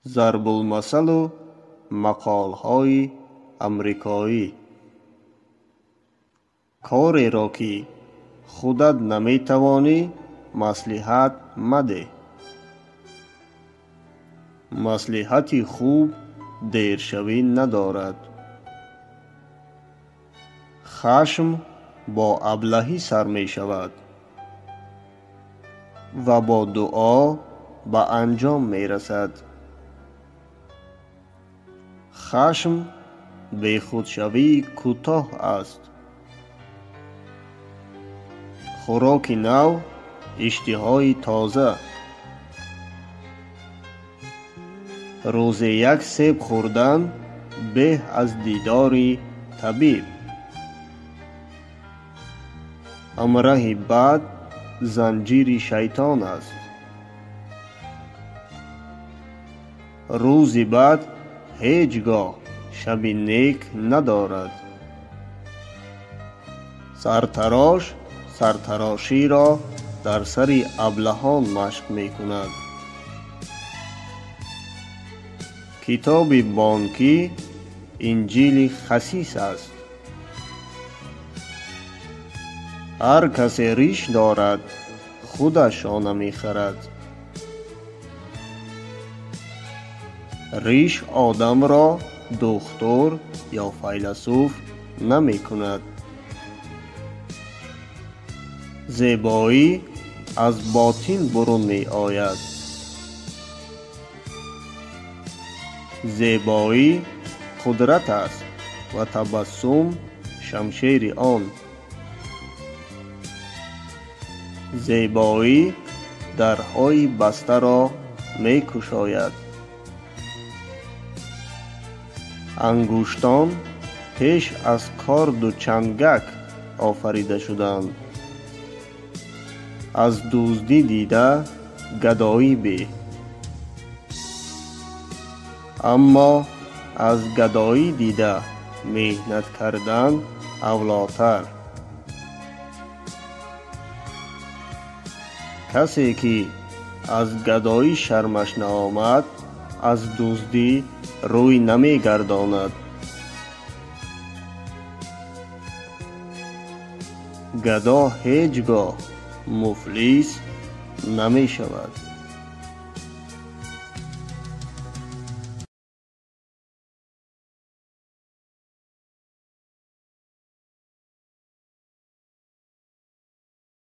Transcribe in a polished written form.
Зарбулмасалу мақолҳои амрикоӣ. Кореро, ки худат наметавонӣ, маслиҳат мадеҳ. Маслиҳати хуб дершавӣ надорад. Хашм бо аблаҳӣ сар мешавад ва бо дуо ба анҷом мерасад. Хашм бехудшавии кӯтоҳ аст. Хӯроки нав иштиҳои тоза. Рӯзе як себ хӯрдан беҳ аз дидори табиб. Ҳамраҳи бад занҷири шайтон аст. Рӯзи бад ҳеҷ гоҳ шаби нек надорад. Сартарош сартароширо дар сари аблаҳон машқ мекунад. Китоби бонкӣ инҷили хасис аст. Ҳар касе риш дорад, худаш шона мехарад. Риш одамро духтур ё файласуф намекунад. Зебоӣ аз ботин бурун меояд. Зебоӣ қудрат аст ва табассум шамшери он. Зебоӣ дарҳои бастаро мекушояд. Ангуштон пеш аз корду чангак офарида шуданд. Аз дуздӣ дида гадоӣ беҳ, аммо аз гадоӣ дида меҳнат кардан авлотар. Касе, ки аз гадоӣ шармаш наомад, аз дуздӣ рӯй намегардонад. Гадо ҳеҷ гоҳ муфлис намешавад.